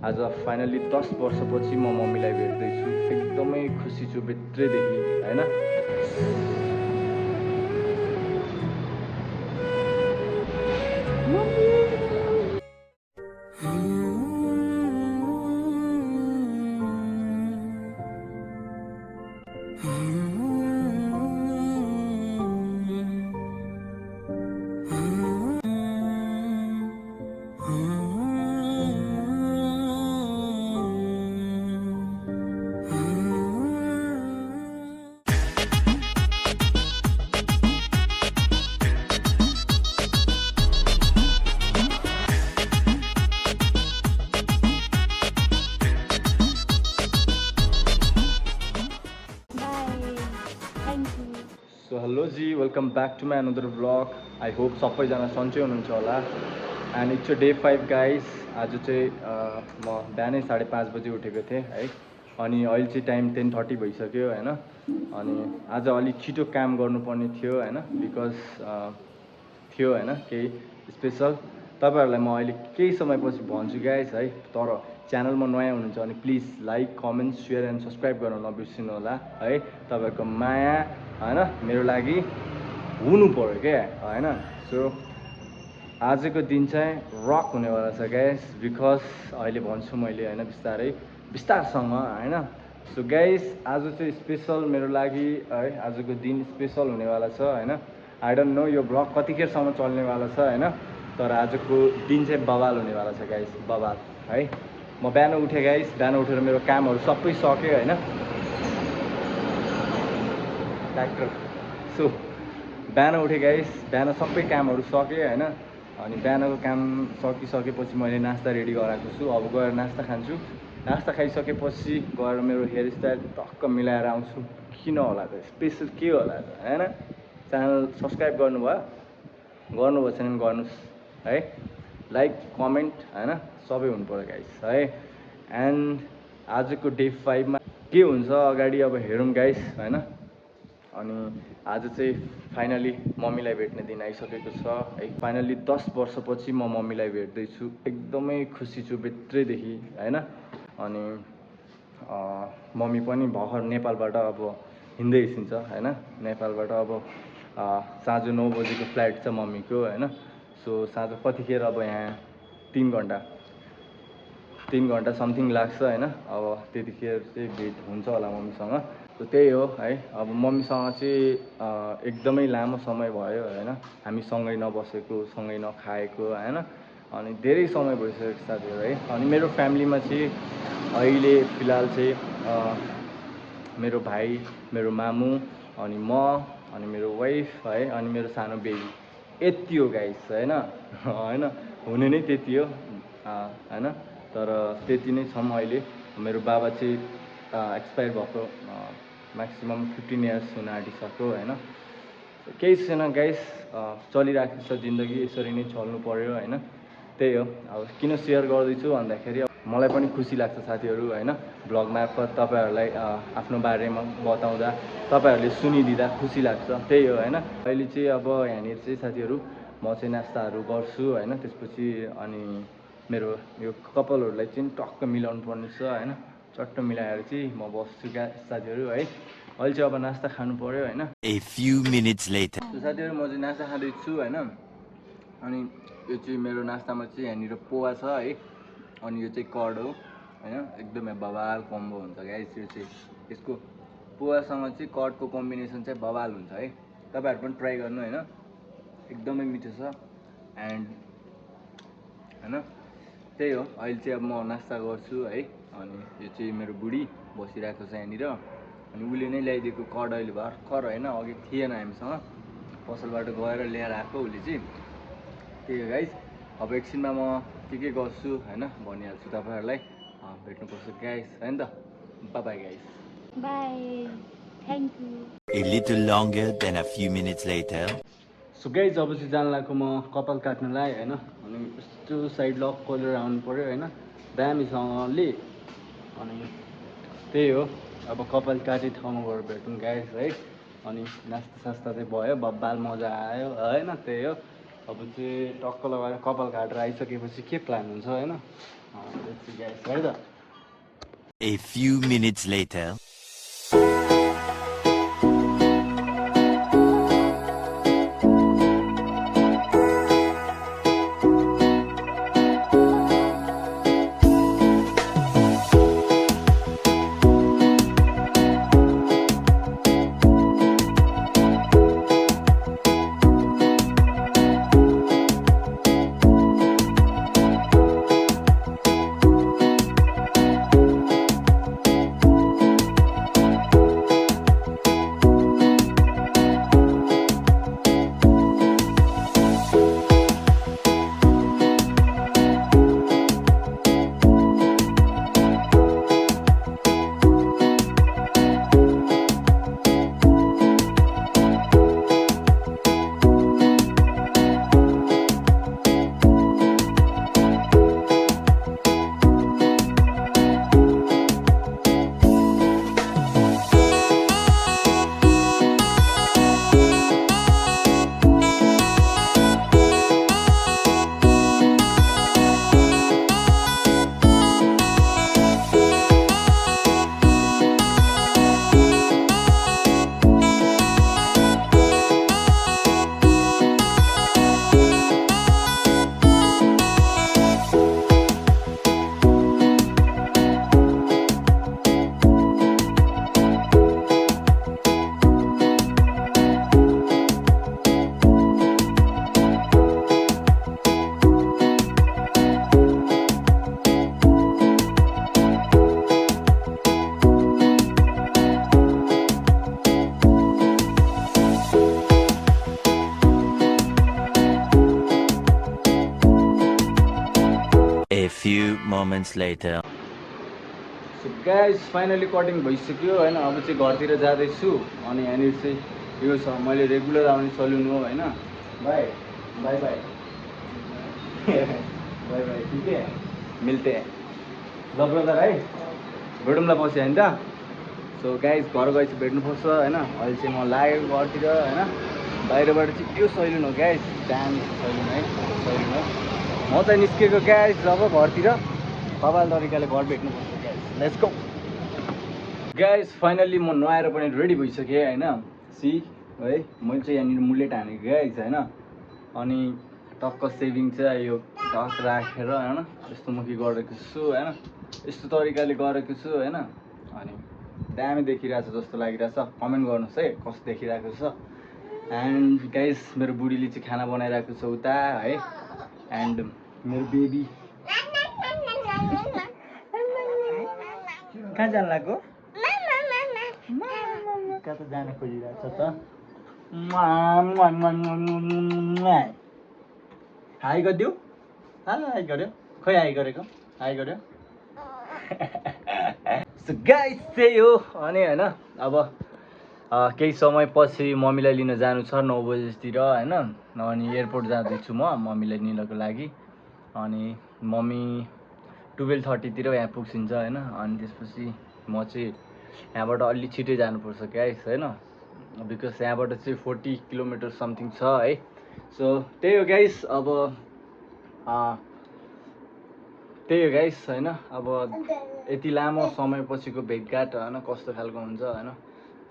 आज फाइनली 10 वर्षपछि म मम्मीलाई भेट्दैछु। एकदमै खुसी छु भित्रैदेखि हैन। So hello ji, welcome back to my another vlog. I hope सबैजना सन्चै हुनुहुन्छ होला। And it's day 5 guys. आज चाहिँ म बिहानै 5:30 बजी उठेको थिएँ है। अनि अहिले चाहिँ टाइम 10:30 भइसक्यो होइन। अनि आज अलिक छिटो काम गर्नुपर्ने थियो होइन, बिकज थियो होइन केही स्पेसल। तपाईँहरूलाई म अहिले केही समयपछि भन्छु गाइस है। तर च्यानलमा नयाँ हुनुहुन्छ भने please like, comment, share and subscribe गर्न नबिर्सिनु होला है। तपाईँहरूको माया होइन मेरो लागि हुनु पऱ्यो क्या होइन। सो आजको दिन चाहिँ रक हुनेवाला छ गाइस, बिकज अहिले भन्छु मैले होइन बिस्तारसँग होइन। सो गाइस आज चाहिँ स्पेसल मेरो लागि है। आजको दिन स्पेसल हुनेवाला छ होइन। आई डोन्ट नो यो ब्लग कतिखेरसम्म चल्नेवाला छ होइन, तर आजको दिन चाहिँ बवाल हुनेवाला छ गाइस, बवाल है। म बिहान उठेँ गाइस, बिहान उठेर मेरो कामहरू सबै सक्यो होइन। ट्र्याक्टर। सो बिहान उठेँ गाइस, बिहान सबै कामहरू सकेँ होइन। अनि बिहानको काम सकिसकेपछि मैले नास्ता रेडी गराएको छु। अब गएर नास्ता खान्छु। नास्ता खाइसकेपछि गएर मेरो हेयर स्टाइल टक्क मिलाएर आउँछु। किन होला त, स्पेसल के होला त होइन। च्यानल सब्सक्राइब गर्नुभयो, गर्नुभएको छैन भने गर्नुहोस् है। लाइक, कमेन्ट होइन सबै हुनु पऱ्यो गाइस है। एन्ड आजको डे 5 मा के हुन्छ अगाडि अब हेरौँ गाइस होइन। अनि आज चाहिँ फाइनली मम्मीलाई भेट्ने दिन आइसकेको छ है। फाइनली 10 वर्षपछि म मम्मीलाई भेट्दैछु। एकदमै खुसी छु भित्रैदेखि होइन। अनि मम्मी पनि भर्खर नेपालबाट अब हिँड्दै हिँड्छ होइन। नेपालबाट अब साँझ 9 बजीको फ्लाइट छ मम्मीको होइन। सो साँझ कतिखेर अब यहाँ 3 घन्टा समथिङ लाग्छ होइन। अब त्यतिखेर चाहिँ भेट हुन्छ होला मम्मीसँग। सो त्यही हो है। अब मम्मीसँग चाहिँ एकदमै लामो समय भयो होइन। हामी सँगै नबसेको, सँगै नखाएको होइन। अनि धेरै समय भइसकेको साथीहरू है। अनि मेरो फ्यामिलीमा चाहिँ अहिले फिलहाल चाहिँ मेरो भाइ, मेरो मामु, अनि म, अनि मेरो वाइफ है, अनि मेरो सानो बेबी, यति हो गाइस होइन। होइन हुने नै त्यति हो होइन। तर त्यति नै छौँ अहिले। मेरो बाबा चाहिँ एक्सपायर भएको म्याक्सिमम् 15 इयर्स हुन आँटिसक्यो होइन। केही छैन गाइस, चलिरहेको छ जिन्दगी, यसरी नै चल्नु पऱ्यो होइन। त्यही हो। अब किन सेयर गर्दैछु भन्दाखेरि मलाई पनि खुसी लाग्छ साथीहरू होइन। ब्लग मार्फत तपाईँहरूलाई आफ्नो बारेमा बताउँदा, तपाईँहरूले सुनिदिँदा खुसी लाग्छ, त्यही हो होइन। अहिले चाहिँ अब यहाँनिर चाहिँ साथीहरू म चाहिँ नास्ताहरू गर्छु होइन। त्यसपछि अनि मेरो यो कपालहरूलाई चाहिँ टक्क मिलाउनु पर्ने छ होइन। चट्ट मिलाएर चाहिँ म बस्छु क्या साथीहरू है। अहिले चाहिँ अब नास्ता खानु पऱ्यो होइन। A few minutes later. साथीहरू म चाहिँ नास्ता खाँदैछु होइन। अनि यो चाहिँ मेरो नास्तामा चाहिँ यहाँनिर पोहा छ है। अनि यो चाहिँ कर्ड हो होइन। एकदमै बवाल कम्बो हुन्छ गाइस यो चाहिँ। यसको पोहासँग चाहिँ कर्डको कम्बिनेसन चाहिँ बवाल हुन्छ है। तपाईँहरू पनि ट्राई गर्नु होइन, एकदमै मिठो छ। एन्ड होइन त्यही हो। अहिले चाहिँ अब म नास्ता गर्छु है। अनि यो चाहिँ मेरो बुढी बसिरहेको छ यहाँनिर। अनि उसले नै ल्याइदिएको कर्ड अहिले भर्खर होइन, अघि थिएन हामीसँग, पसलबाट गएर ल्याएर आएको उसले चाहिँ। त्यही हो गाइस। अब एकछिनमा म के गर्छु होइन भनिहाल्छु तपाईँहरूलाई। भेट्नुपर्छ गाइस होइन त। By guys, by, thank you. A little longer than a few minutes later. So guys अब चाहिँ जान लाग्छु म कपाल काट्नलाई होइन। अनि यस्तो साइड लक गरेर आउनु पऱ्यो होइन दामीसँगले। अनि त्यही हो। अब कपाल काटे ठाउँमा गएर भेटौँ गाइस है। अनि नास्ता सास्ता चाहिँ भयो, बब्बाल मजा आयो होइन। त्यही हो। अब चाहिँ टक्क लगाएर कपाल काटेर आइसकेपछि के प्लान हुन्छ होइन। है त A few minutes later. A few moments later. So guys finally cutting भइसक्यो होइन अब चाहिँ घरतिर जाँदैछु अनि यहाँनिर चाहिँ यो छ मैले रेगुलर आउने सलुन हो होइन by by by by by ठिक है मिल्ते ल ब्रदर है भेटौँला पछि होइन त सो गाइस घर गएपछि भेट्नुपर्छ होइन अहिले चाहिँ म लागेको घरतिर होइन बाहिरबाट चाहिँ त्यो सैलुन हो गाइस दामी सैलुन है सैलुन हो म चाहिँ निस्केको गाइस जब घरतिर कपाल तरिकाले घर भेट्नुपर्छ guys let's go guys finally म नुहाएर पनि रेडी भइसकेँ होइन सी है मैले चाहिँ यहाँनिर मुलेट हानेको गाइस होइन अनि टक्क सेभिङ चाहिँ यो टक राखेर होइन यस्तो म के गरेको छु होइन यस्तो तरिकाले गरेको छु होइन अनि दामी देखिरहेको छ जस्तो लागिरहेछ कमेन्ट गर्नुहोस् है कस्तो देखिरहेको छ एन्ड गाइस मेरो बुढीले चाहिँ खाना बनाइरहेको छ उता है एन्ड मेरो बेबी कहाँ जानु लाग्यो कता जान खोजिरहेको छ त हाई गरिदिऊ हाई गर्यो खोइ हाई गरेको हाई गर्यो सो गाइस त्यही हो अनि होइन अब केही समय पछि मम्मीलाई लिन जानु छ 9 बजीतिर होइन अनि एयरपोर्ट जाँदैछु म मम्मीलाई लिनको लागि अनि मम्मी 12:30 यहाँ पुग्छिन्छ होइन अनि त्यसपछि म चाहिँ यहाँबाट अलि छिटै जानुपर्छ गाइस होइन बिकज यहाँबाट चाहिँ 40 किलोमिटर समथिङ छ है सो त्यही हो गाइस अब त्यही हो गाइस होइन अब यति लामो समयपछिको भेटघाट होइन कस्तो खालको हुन्छ होइन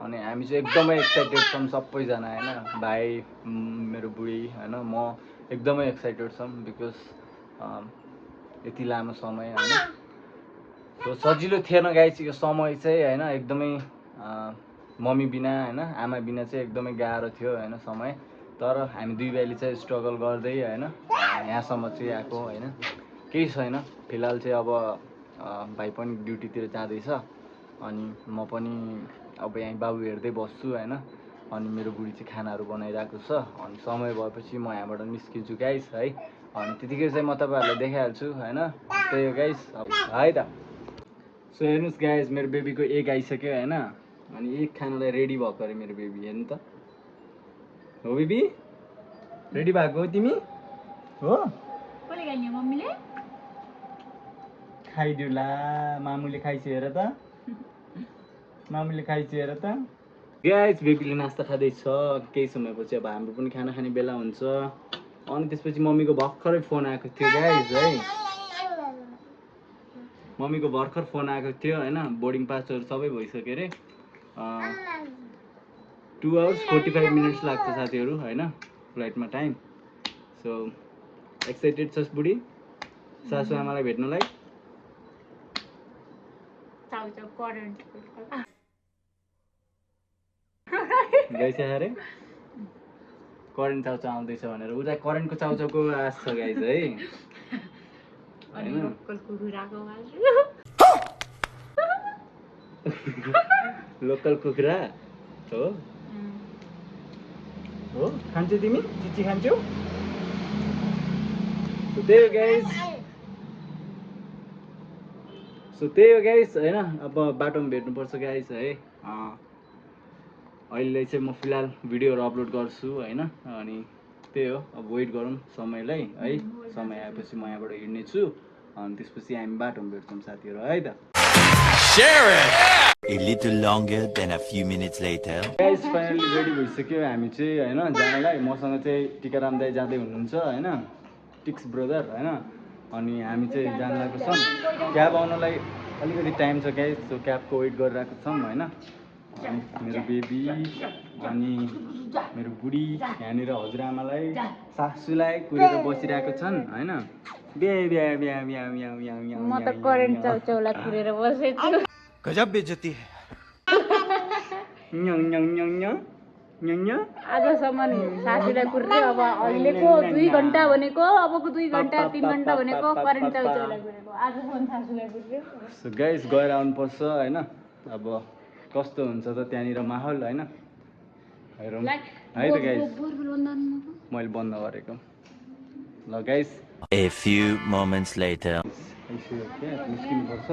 अनि हामी चाहिँ एकदमै एक्साइटेड छौँ सबैजना होइन भाइ मेरो बुढी होइन म एकदमै एक्साइटेड छौँ बिकज यति लामो समय होइन सो सजिलो थिएन गाइस यो समय चाहिँ होइन एकदमै मम्मी बिना होइन आमा बिना चाहिँ एकदमै गाह्रो थियो होइन समय तर हामी दुई भाइले चाहिँ स्ट्रगल गर्दै होइन यहाँसम्म चाहिँ आएको होइन केही छैन फिलहाल चाहिँ अब भाइ पनि ड्युटीतिर जाँदैछ अनि म पनि अब यहाँ बाबु हेर्दै बस्छु होइन अनि मेरो बुढी चाहिँ खानाहरू बनाइरहेको छ अनि समय भएपछि म यहाँबाट निस्किन्छु गाइस है अनि त्यतिखेर चाहिँ म तपाईँहरूलाई देखाइहाल्छु होइन त्यही हो गाइस अब है त सो हेर्नुहोस् गाइस मेरो बेबीको एग आइसक्यो होइन अनि एग खानलाई रेडी भएको अरे मेरो बेबी हेर्नु त हो बेबी रेडी भएको हो तिमी हो खाइदिउला मामुले खाइछ हेर त मामुले खाइछ हेर त गाइस बेबीले नास्ता खाँदैछ केही समयपछि अब हाम्रो पनि खाना खाने बेला हुन्छ अनि त्यसपछि मम्मीको भर्खरै फोन आएको थियो गाइस है मम्मीको भर्खर फोन आएको थियो होइन, बोर्डिङ पासहरू सबै भइसक्यो अरे। 2 hours 45 minutes लाग्छ साथीहरू होइन फ्लाइटमा टाइम। सो एक्साइटेड छस् बुढी सासु आमालाई भेट्नलाई? गइछ अरे करेन्ट चाउचाउ आउँदैछ भनेर, उता करेन्टको चाउचाउको आश छ गाइस है। लोकल कुखुरा हो हो खान्छौ तिमी? चिची खान्छौ? सो त्यही हो गाइस होइन, अब बाटोमा भेट्नुपर्छ गाइस है। अहिले चाहिँ म फिलहाल भिडियोहरू अपलोड गर्छु होइन, अनि त्यही हो अब वेट गरौँ समयलाई है। समय आएपछि म यहाँबाट हिँड्नेछु अनि त्यसपछि हामी बाटोमा भेट्छौँ साथीहरू है त। A little longer than a few minutes later. Guys finally ready भइसक्यो हामी चाहिँ होइन जानलाई। मसँग चाहिँ टिकाराम दाइ जाँदै हुनुहुन्छ होइन, टिक्स ब्रदर होइन। अनि हामी चाहिँ जान लागेको छौँ। क्याब आउनलाई अलिकति टाइम छ गाइस, सो क्याबको वेट गरिरहेको छौँ होइन। मेरो बेबी अनि मेरो बुढी यहाँनिर हजुरआमालाई सासूलाई कुरेर बसिरहेको छन् होइन। म त करेन्ट चाउचाउलाई कुरेर बसेछु। गजब बेइज्जती है। आजसम्म सासूलाई कुर्यो, अब अहिलेको 2 घन्टा भनेको, अबको 2 घन्टा 3 घन्टा भनेको करेन्ट चाउचाउलाई कुरेको। आजसम्म सासूलाई कुर्यो। सो गाइस गएर आउनुपर्छ होइन, अब कस्तो हुन्छ त त्यहाँनिर माहौल होइन, हेरौँ है त गाइस। मैले बन्द गरेको ल guys. A few moments later. निस्किनुपर्छ।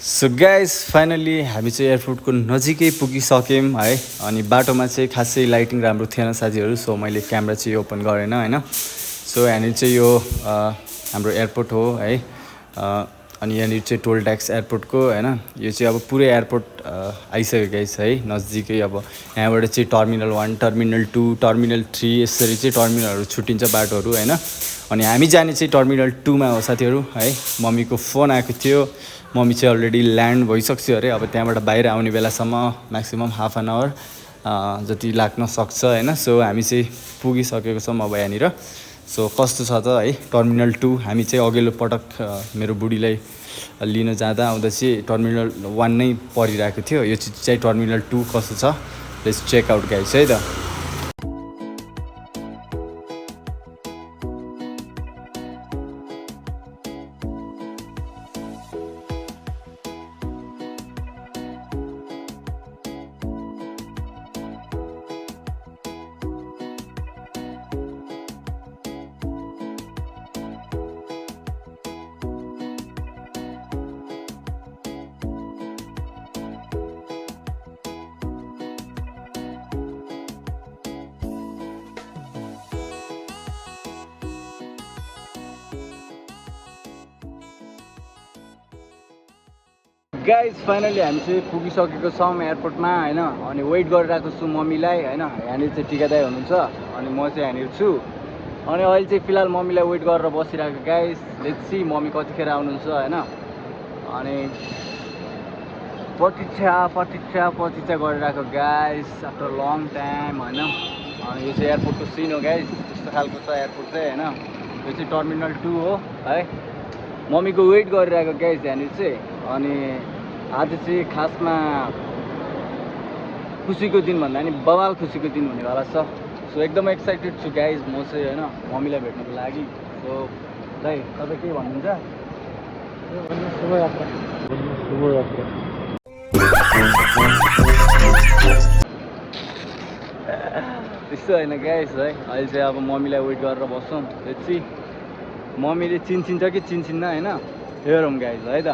सो गाइस फाइनली हामी चाहिँ एयरपोर्टको नजिकै पुगिसक्यौँ है। अनि बाटोमा चाहिँ खासै लाइटिङ राम्रो थिएन साथीहरू, सो मैले क्यामेरा चाहिँ ओपन गरेन होइन। सो यहाँनिर चाहिँ यो हाम्रो एयरपोर्ट हो है। अनि यहाँनिर चाहिँ टोल ट्याक्स एयरपोर्टको होइन, यो चाहिँ अब पुरै एयरपोर्ट आइसक्यो गाइस है नजिकै। अब यहाँबाट चाहिँ टर्मिनल 1, टर्मिनल 2, टर्मिनल 3 यसरी चाहिँ टर्मिनलहरू छुट्टिन्छ बाटोहरू होइन। अनि हामी जाने चाहिँ टर्मिनल 2 मा हो साथीहरू है। मम्मीको फोन आएको थियो, मम्मी चाहिँ अलरेडी ल्यान्ड भइसक्यो अरे। अब त्यहाँबाट बाहिर आउने बेलासम्म म्याक्सिमम् हाफ एन आवर जति लाग्न सक्छ होइन। सो हामी चाहिँ पुगिसकेको छौँ अब यहाँनिर। सो कस्तो छ त है टर्मिनल 2। हामी चाहिँ अघिल्लो पटक मेरो बुढीलाई लिन जाँदा आउँदा चाहिँ टर्मिनल 1 नै परिरहेको थियो। यो चाहिँ टर्मिनल 2 कस्तो छ लेट्स चेक आउट गाइस है त। गाइस फाइनली हामी चाहिँ पुगिसकेको छौँ एयरपोर्टमा होइन। अनि वेट गरिरहेको छु मम्मीलाई होइन। यहाँनिर चाहिँ टिका दाइ हुनुहुन्छ अनि म चाहिँ यहाँनिर छु। अनि अहिले चाहिँ फिलहाल मम्मीलाई वेट गरेर बसिरहेको गाइस। लेट्स सी मम्मी कतिखेर आउनुहुन्छ होइन। अनि प्रतीक्षा गरिरहेको गाइस आफ्टर लङ टाइम होइन। अनि यो चाहिँ एयरपोर्टको सिन हो गाइस, त्यस्तो खालको छ एयरपोर्ट चाहिँ होइन। यो चाहिँ टर्मिनल 2 हो है। मम्मीको वेट गरिरहेको गाइस यहाँनिर चाहिँ। अनि आज चाहिँ खासमा खुसीको दिन भन्दा नि बवाल खुसीको दिन हुनेवाला छ। सो एकदम एक्साइटेड छु गाइज म चाहिँ होइन मम्मीलाई भेट्नको लागि। सो दाइ तपाईँ के भन्नुहुन्छ? शुभयात्रा। त्यस्तो होइन गाइस है। अहिले चाहिँ अब मम्मीलाई वेट गरेर बस्छौँ। त्यसपछि मम्मीले चिन्छ कि चिन्चिन्न होइन, हेरौँ गाइस है त।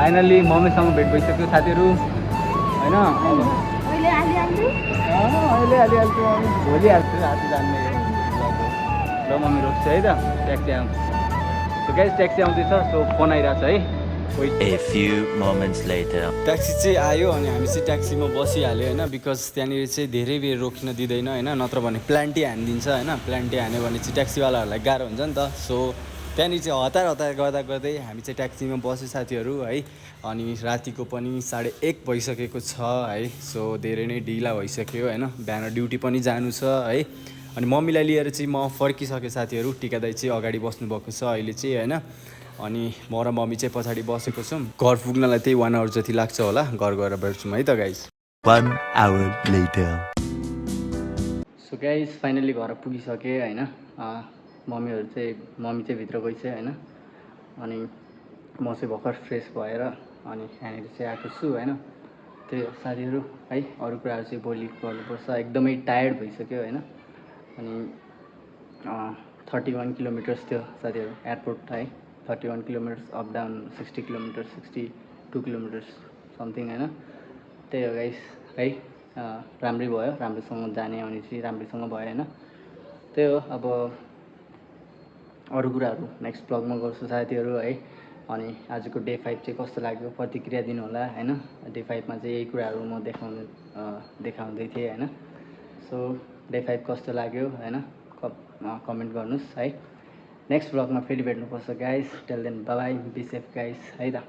फाइनल्ली मम्मीसँग भेट भइसक्यो साथीहरू होइन अब अहिले हालिहाल्छु अहिले हालिहाल्छु मम्मी भोलि हाल्छु आज जान्ने ल मम्मी रोक्छु है त ट्याक्सी आउँछ सो गाइस ट्याक्सी आउँदैछ सो फोन आइरहेको छ है A few moments later. Taxi चाहिँ आयो अनि हामी चाहिँ ट्याक्सीमा बसिहाल्यो होइन बिकज त्यहाँनिर चाहिँ धेरै बेर रोकिन दिँदैन होइन नत्र भने प्लान्टी हानिदिन्छ होइन प्लान्टी हान्यो भने चाहिँ ट्याक्सीवालाहरूलाई गाह्रो हुन्छ नि त सो त्यहाँनिर चाहिँ हतार गर्दा गर्दै हामी चाहिँ ट्याक्सीमा बस्यो साथीहरू है अनि रातिको पनि 1:30 भइसकेको छ है सो धेरै नै ढिला भइसक्यो होइन बिहान ड्युटी पनि जानु छ है अनि मम्मीलाई लिएर चाहिँ म फर्किसकेँ साथीहरू टिका दाइ चाहिँ अगाडि बस्नुभएको छ अहिले चाहिँ होइन अनि म र मम्मी चाहिँ पछाडि बसेको छौँ घर पुग्नलाई त्यही 1 आवर जति लाग्छ होला घर गएर भेट्छौँ है त guys 1 hour later. So guys finally घर पुगिसकेँ होइन मम्मी चाहिँ भित्र गइसक्यो होइन अनि म चाहिँ भर्खर फ्रेस भएर अनि यहाँनिर चाहिँ आएको छु होइन त्यही हो साथीहरू है अरू कुराहरू चाहिँ भोलि गर्नुपर्छ एकदमै टायर्ड भइसक्यो होइन अनि 31 किलोमिटर्स थियो साथीहरू एयरपोर्ट है 31 kilometres up down 60 kilometres 62 kilometres something होइन त्यही हो गाइस है राम्रै भयो राम्रोसँग जाने आउने चाहिँ राम्रैसँग भयो होइन त्यही हो अब अरू कुराहरू नेक्स्ट ब्लगमा गर्छु साथीहरू है अनि आजको डे 5 चाहिँ कस्तो लाग्यो प्रतिक्रिया दिनु होला होइन डे 5 मा चाहिँ यही कुराहरू म देखाउँदै थिएँ होइन सो डे 5 कस्तो लाग्यो होइन कमेन्ट गर्नुहोस् है नेक्स्ट ब्लगमा फेरि भेट्नुपर्छ guys till then bye be safe guys है त